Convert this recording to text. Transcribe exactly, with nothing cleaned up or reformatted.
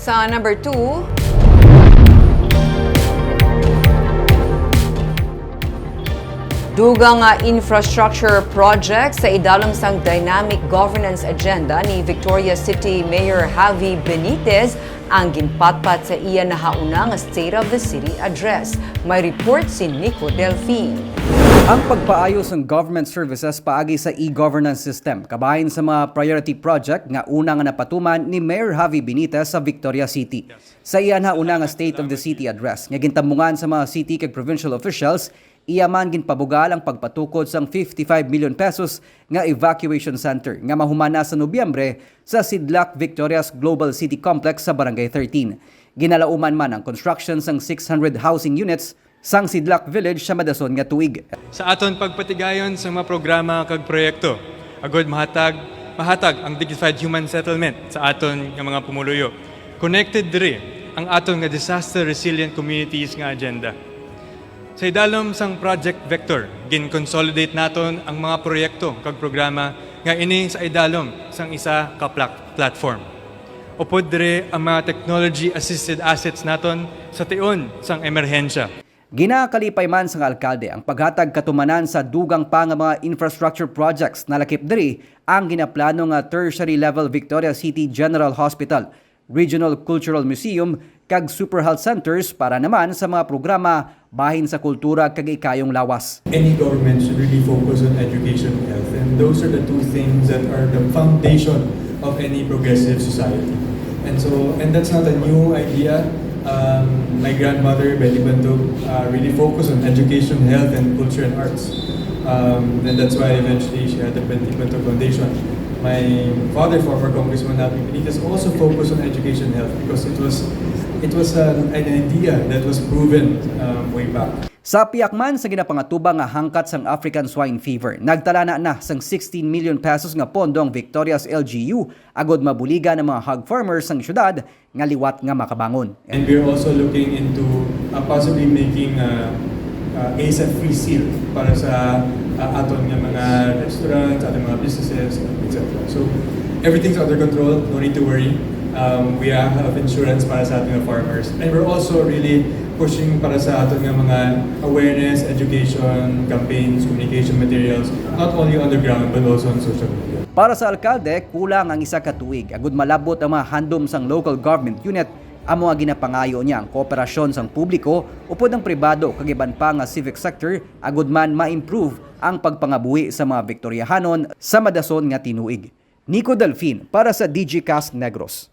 Sa number two, dugang nga infrastructure project sa idalom sang dynamic governance agenda ni Victoria City Mayor Javi Benitez ang ginpatpat sa iya nahauna nga State of the City Address. May report si Nico Delfin. Ang pagpaayo sang government services paagi sa e-governance system kabahin sa mga priority project nga una nga napatuman ni Mayor Javi Benitez sa Victoria City. Sa iya nahauna nga State of the City Address nga gintambungan sa mga city kag provincial officials, iya man ginpabugal ang pagpatukod sang fifty-five million pesos nga evacuation center nga mahuman na sa Nobyembre sa Sidlak Victoria's Global City Complex sa Barangay thirteen. Ginalauman man ang construction sang six hundred housing units sang Sidlak Village sa madason nga tuig. Sa aton pagpatigayon sa mga programa kag proyekto, agud mahatag, mahatag ang dignified human settlement sa aton nga mga pumuluyo, connected diri ang aton nga disaster resilient communities nga agenda. Sa idalom sang Project Vector, gin-consolidate naton ang mga proyekto kag programa nga ini sa idalom sang isa ka plak-, platform. Upod diri ang mga technology-assisted assets naton sa tion sang emerhensya. Ginakalipay man sang alkalde ang paghatag katumanan sa dugang pa nga mga infrastructure projects, nalakip diri ang ginaplano nga tertiary level Victoria City General Hospital, Regional Cultural Museum, kag Super Health Centers para naman sa mga programa bahin sa kultura kag ikayong lawas. Any government should really focus on education and health, and those are the two things that are the foundation of any progressive society. And so, and that's not a new idea. Um, my grandmother, Betty Bantog, uh, really focused on education, health, and culture and arts. Um, and that's why eventually she had the Betty Bantog Foundation. My father, former Congressman Abby Benitez, also focused on education and health because it was, it was an, an idea that was proven, um, way back. Sa pihak man sa ginapangatubang nga hangkat sang African Swine Fever, nagtalana na sang sixteen million pesos nga pondo ang Victoria's L G U agud mabuligan ang mga hog farmers sang syudad nga liwat nga makabangon. And we're also looking into, uh, possibly making, uh, uh, ASEF free seal para sa, uh, aton nga mga restaurants, aton mga businesses, et cetera. So, everything's under control, no need to worry. Um, we have insurance para sa aton nga farmers. And we're also really pushing para sa aton nga mga awareness, education, campaigns, communication materials, not only on the ground but also on social media. Para sa alkalde, kulang ang isa ka tuig agud malab-ot ang mga handom sang local government unit. Amo nga ginapangayo niya ang kooperasyon sang publiko upod ang pribado kag iban pa nga civic sector agud man ma-improve ang pagpangabuhi sa mga Victoriahanon sa madason nga tinuig. Nico Delfin para sa Digicast Negros.